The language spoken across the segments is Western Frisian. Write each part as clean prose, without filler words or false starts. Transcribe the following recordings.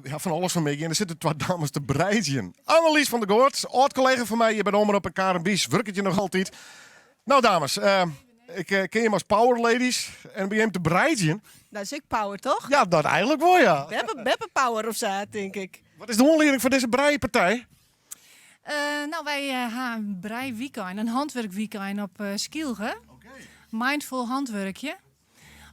Ja, fan alles fan my. En der sitte twa dames te breidzjen. Annelies van der Goort, âld-kollega fan my hjir by de Omrop en Karen Bies wurket hjir noch altyd. Nou dames, ik ken jim as power ladies en by jim te breidzjen. Dat is ek power, toch? Ja, dat eigenlik wol, ja. Beppe, beppe power of sa, tink ik. Wat is de oanlieding foar dizze breipartij? Nou, wy ha in breiweekend, in hantwurkweekend op Skylge. Mindful hantwurkje.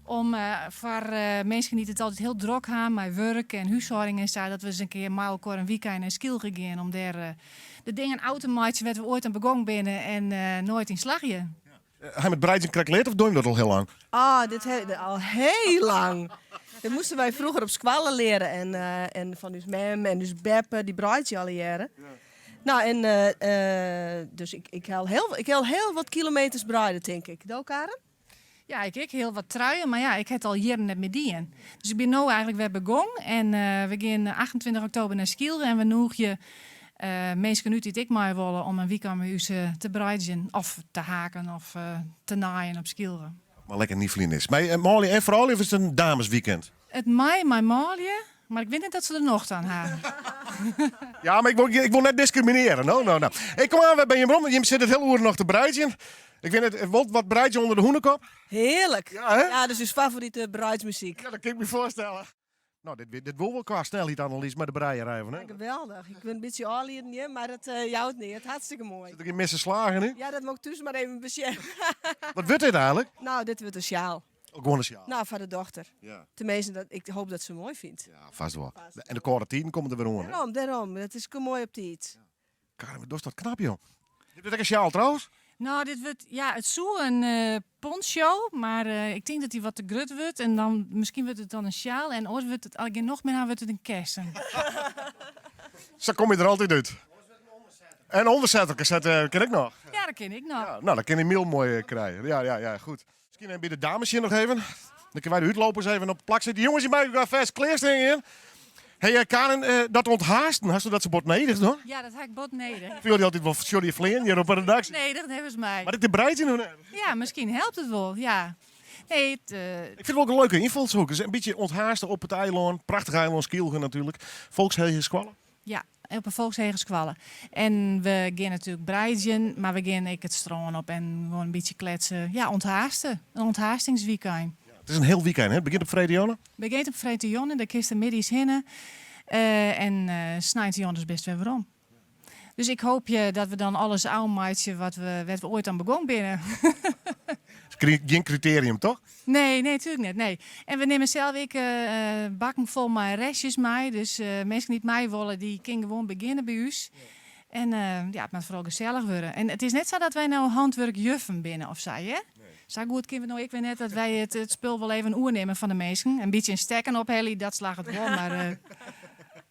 Om foar minsken dy't it altyd hiel drok ha mei wurk en húshâlding en sa, dat we ris in kear mei elkoar in wykein nei Skylge gean om dêr de dingen ôf te meitsjen wêr't we oait oan begong binne en noait yn slagje. Ha jim it breidzjen krekt leard of dogge jim dat al hiel lang? Oh, dit ha al hiel lang. Dit moasten wy froeger op skoalle leare en, en fan ús mem en ús beppe, dy breidzje allegearre. Nou, en dus ik, ik ha al hiel, ik ha al hiel wat kilometers breide, tink ik. Do, Karen? Ja, ik ek hiel wat truien, mar ja, ik ha it al jierren net mear dien. Dus ik bin no eigenlik wer begong en we gean 28 oktober nei Skylge en we noegje minsken út dy't ek mei wolle om in wykein mei ús te breidzjen of te haken of te naaien op Skylge. Mar lekker nifeljen is. Mei manlju en froulju of is it in damesweekend? It mei mei manlju, mar ik wit net dat se der nocht oan ha. Ja, mar ik wol, ik wol net diskriminearje. No, no, no. Ik kom oan wer by jim werom, want jim sitte it hiele oere noch te breidzjen. Ik wit net, wol wat breidzje ûnder de hûnekop? Hearlik. Ja, hè? Ja, dat is ús favorite breidsmuzyk. Ja, dat kin ik my foarstelle. Nou, dit, dit wol wol kwa snelheid, Annelies, mei de breierij, hè? Ja, geweldich. Ik bin in bytsje ôflieden hjir, mar it jout neat. Hartstikke moai. Sit der gjin misse slagen yn? Ja, dat moat ik thús mar even besjen. Wat wurdt dit eigenlik? Nou, dit wurdt in sjaal. Oh, gewoan in sjaal? Nou, foar de dochter. Ja. Teminsten, dat, ik hoop dat se moai fynt. Ja, fêst wol. En de kâlde tiden komme der wer oan, hè? Dêrom, dêrom. Dat is moai op tiid. Ja. Karin, wat dochst dat knap, joh. Dit wurdt ek in sjaal, trouwens? Nou, dit wurdt, ja, it soe in poncho, mar ik tink dat dy wat te grut wurdt. En dan, miskien wurdt it dan in sjaal en oars wurdt it, as ik gjin nocht mear ha, wurdt it in kessen. Sa kom je der altyd út. En ûndersetterke sette kin ek noch. Ja, dat kin ek noch. Ja, nou, dan kin Emiel moai krije. Ja, ja, ja, goed. Miskien even by de dames sjen noch even. Dan kinne wy de útlopers even op it plak sette. Jonges, jim meie elkoar fêst klearstean gean. Hey eh, Karin, eh, dat onthaasten, hasto dat sa bot nedich dan? Ja, dat ha ik bot nedich. Fiel je altyd wol sjoch dy flean hjir op de redaksje? Nedich, neffens my. Mar dit de breidzjen hoe net? Ja, miskien helpt it wol, ja. Nee, it, eh, Ik vind it wol in leuke ynfalshoek. Dus in bytsje onthaaste op it eilân. Prachtich eilân Skylge natuerlik. Folkshegeskoalle. Ja, op 'e Folkshegeskoalle. En we gean natuerlik breidzjen, mar we gean ek it strân op en gewoan in bytsje kletsen. Ja, onthaaste. In onthaastingswykein. Ja, it is in hiel wykein, hè? It begjint op freedtejûn? Begjint op freedtejûn en dan kinst der middeis hinne. En sneintejûn dus bist wer werom. Dus ik hoopje dat we dan alles ôfmeitsje wat we, wêr't we oait oan begong binne. Gjin kriterium, toch? Nee, nee, tuerlik net. Nee. En we nimme sels ek bakken fol mei restjes mei. Dus minsken dy't mei wolle, dy kinne gewoan begjinne by ús. En ja, it moat foaral gesellich wurde. En it is net sa dat wy no hantwurkjuffen binne of sa, hear. Sa goed kinne we no ek wer net dat wy it spul wol even oernimme fan de minsken. In bytsje in stekken ophelje, dat slagget wol, mar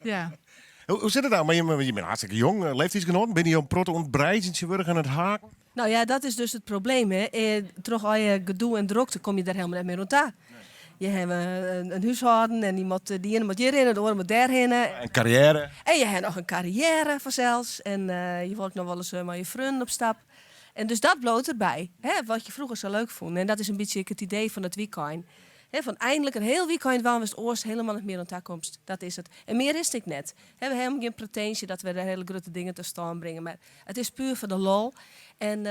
ja. Hoe sit it nou? Mar jim binne hartstikke jong, leeftiidsgenoaten. Binne jo in protte oan it breidzjen tsjintwurdich en it haken? Nou ja, dat is dus it probleem. Hè. Troch al je gedoe en drokte kom je dêr helemaal net mear oan ta. Je hawwe in húshâlden en dy moat, de iene moat hjir hinne, de oare moat dêr hinne. En karriêre. En je hawwe noch in karriêre fansels. En je wolle ek noch wolris mei je freonen op stap. En dus dat bliuwt derby, hè, wat je froeger sa leuk fûnen. En dat is in bytsje ek it idee fan it wykein. Hè, fan eindelijk in hiel wykein dwaan wêr'tst oars helemaal net mear oan ta komst. Dat is it. En mear is it ek net. Hè, we hawwe gjin pretinsje dat we der hiele grutte dingen ta stân bringe, mar it is puer foar de lol. En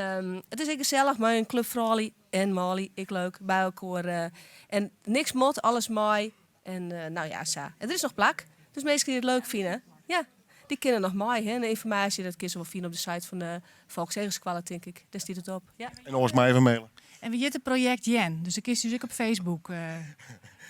it is ek gesellich mei in klup froulju en manlju, ek leuk, by elkoar. En niks mot, alles mei. En nou ja, sa. En der is noch plak. Dus minsken dy't it leuk fine, ja, dy kinne noch mei. Hè. En de ynformaasje, dat kinne se wol fine op de site fan de Folkshegeskoalle, tink ik. Dêr stiet it op. Ja. En oars mar even mailen. En we hjitte Project Jen, dus dan kinst ús ek op Facebook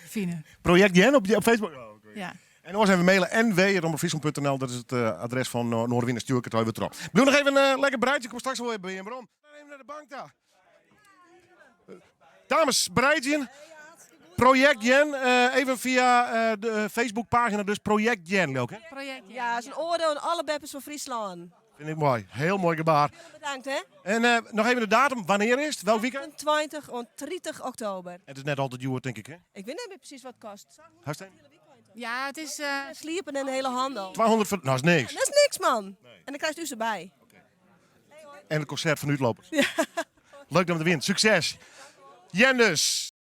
fine. Project Jen op Facebook? Oh, oké. Ja. En oars even mailen nw@omropfryslan.nl, dat is it adres fan Noardewyn, stjoer ik it even troch. Bliuw noch even lekker breidzjen, ik kom straks wol even by jim werom. Even nei de bank ta. Dames, breidzjen. Project Jen, even fia de Facebookpagina dus Project Jen, leau ik, hè? Project Jen. Ja, is in oade oan alle beppes fan Fryslân. Fyn ik moai. Hiel moai gebaar. Bedankt, hè. En noch even de datum, wannear is it? Welk weekend? 28 oant 30 oktober. Het is net al te djoer, tink ik, hè? Ik wit net mear presys wat it kostet. Hast een? Ja, it is. Sliepen en de hiele handel. 200, nou is niks. Dat is niks, man. En dan krijst ús derby. En it konsert fan Útlopers. Leuk dat we der wienen. Sukses. Jen dus.